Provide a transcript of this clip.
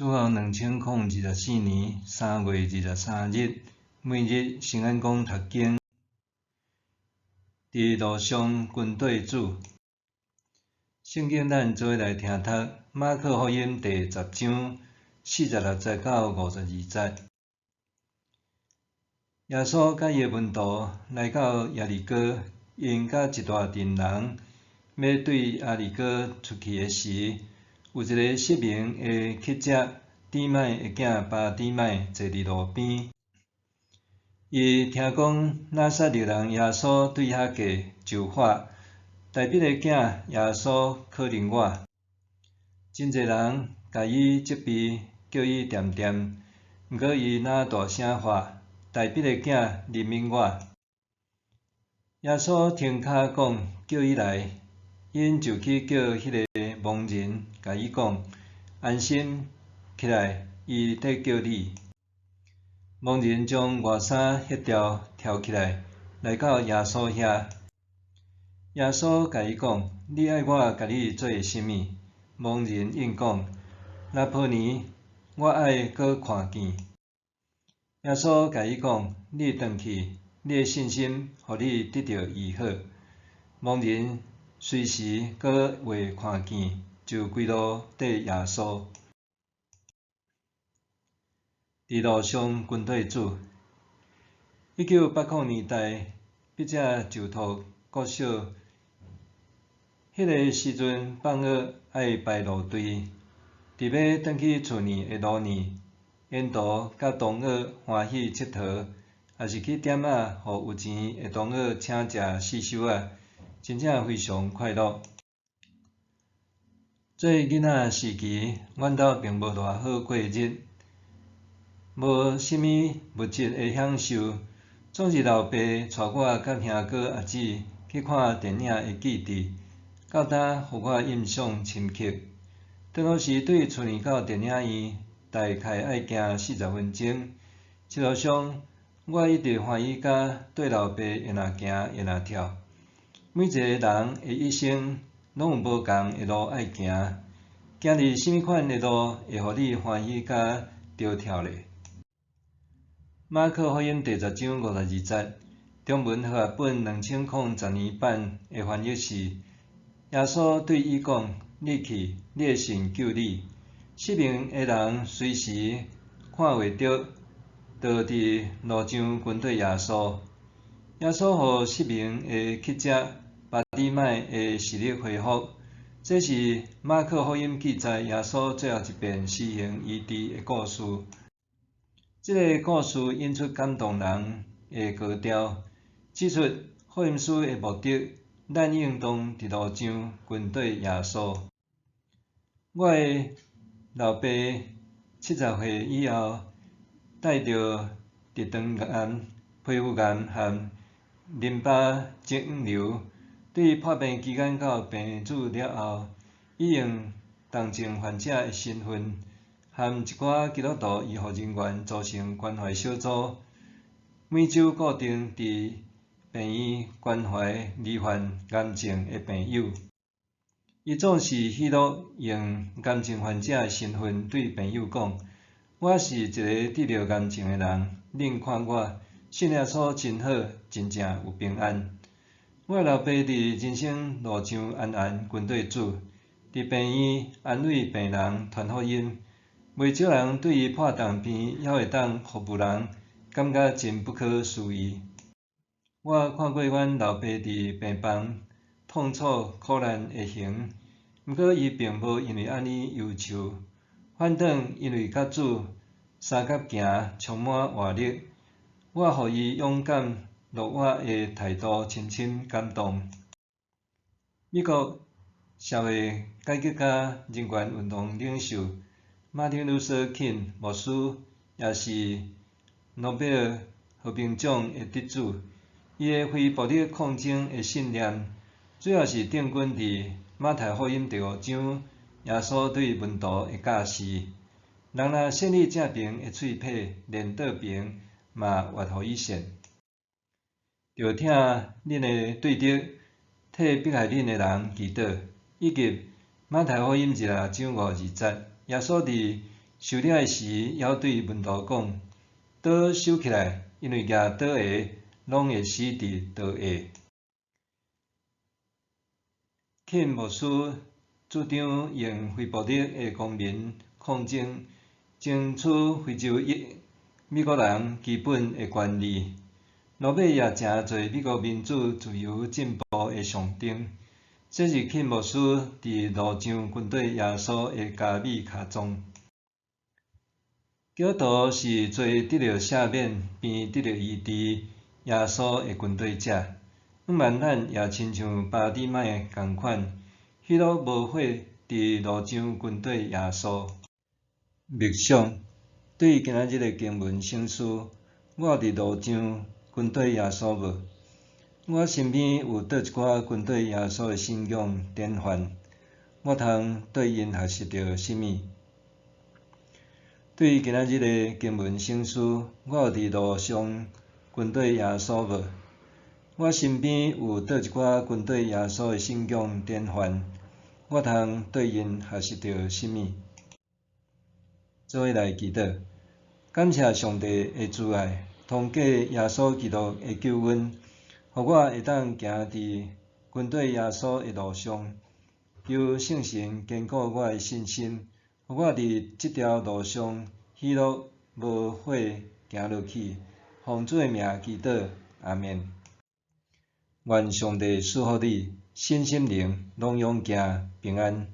主後2024年3月23日，每日聖安講讀經，佇路上跟綴主。聖經咱做伙來聽讀馬可福音第十章46節到52節。耶穌佮伊的門徒來到耶利哥，𪜶佮一大陣人欲對耶利哥出去的時，有一个失明的乞者底買的囝巴底買坐佇路邊。伊聽講拿撒勒人耶穌對遐過，就喊：大衛的囝耶穌，可憐我！真濟人共伊責備，叫伊恬恬，毋過伊若大聲喊：大衛的囝，憐憫我！耶穌停跤講：叫伊來。𪜶就去叫彼个盲人，共伊講：安心起來，伊佇叫你。盲人將外衫歇掉，跳起來，來到耶穌遐。耶穌共伊講：你愛我共你做啥物？盲人應講：拉波尼，我愛閣看見。耶穌共伊講：你轉去，你的信心予你得著醫好。盲人隨時閣會看見，就規路綴耶穌。佇路上跟綴主。1980年代，筆者就讀國小，彼个時陣放學愛排路隊，佇欲轉去厝內的路呢，沿途佮同學歡喜𨑨迌，抑是去店仔予有錢的同學請食四手仔，真正非常快樂。做囡仔時期，阮兜並無偌好過日，無啥物物質的享受，總是老爸帶我佮兄哥阿姊去看電影的記憶，到今予我印象深刻。當時對厝內到電影院，大概愛行40分鐘，一路上我一直歡喜甲綴老爸會若行會若跳。每一个人的一生，攏有無仝的路愛行，行佇啥物款的路會予你歡喜甲著跳咧？馬可福音第十章52節，中文和合本2010年版的翻譯是：耶穌對伊講：你去，你的信救你。失明的人隨時看袂著，就佇路上跟綴耶穌。耶穌予失明的乞者巴底買的視力恢復，這是馬可福音記載耶穌最後一遍施行醫治的故事。這个故事引出感動人的高調，指出福音書的目的，咱應當佇路上跟綴耶穌。我的老爸70歲以後，帶著直腸癌、皮膚癌和淋巴腫瘤，對破病期間到病主了後，伊用重症患者的身份，和一寡基督徒醫護人員組成關懷小組，每週固定佇病院關懷罹患癌症的病友。伊總是喜樂用癌症患者的身份對病友講：我是一个得著癌症的人，恁看我，信耶穌真好，真正有平安。我老爸佇人生路上安安跟綴主，佇病院安慰病人傳福音。袂少人對伊破重病猶會當服務人，感覺真不可思議。我看過阮老爸佇病房痛楚苦難的形，毋過伊並無因為按呢憂愁，反轉因為佮主相佮行，充滿活力。我予伊勇敢樂活的態度深深感動。美國社會改革家、人權運動領袖馬丁·路德·金牧師，也是諾貝爾和平獎的得主。伊的非暴力抗爭的信念，主要是定根佇馬太福音第五章耶穌對門徒的教示。人若扇你正爿的喙䫌，連倒爿嘛越予伊扇。著疼恁的對敵，替迫害恁的人祈禱，以及馬太福音26章52節，耶穌佇受了的時，猶對門徒講：刀收起來，因為舉刀的攏會死佇刀下。慶牧師主張用非暴力的公民抗爭，爭取非洲裔美國人基本的權利。落尾也成做美國民主自由進步的象徵。這是慶牧師佇路上跟綴耶穌的加米跤蹤。基督徒是做得著赦免、並得著醫治耶穌的跟綴者。毋過咱也親像巴底買仝款，喜樂無悔佇路上跟綴耶穌。默想，對今仔日的經文省思，我有佇路上跟綴耶穌無？我身邊有佗一寡跟綴耶穌的信仰典範，我通對𪜶學習著啥物？對今仔日的經文省思，我有佇路上跟綴耶穌無？我身邊有佗一寡跟綴耶穌的信仰典範，我通對𪜶學習著啥物？做伙來祈禱，感謝上帝的慈愛，通過耶穌基督的救恩，予我會當行佇跟綴耶穌的路上，求聖神堅固我的信心，予我佇這條路上喜樂無悔行落去。奉主的名祈禱，阿們。願上帝賜福你，身心靈攏勇健平安。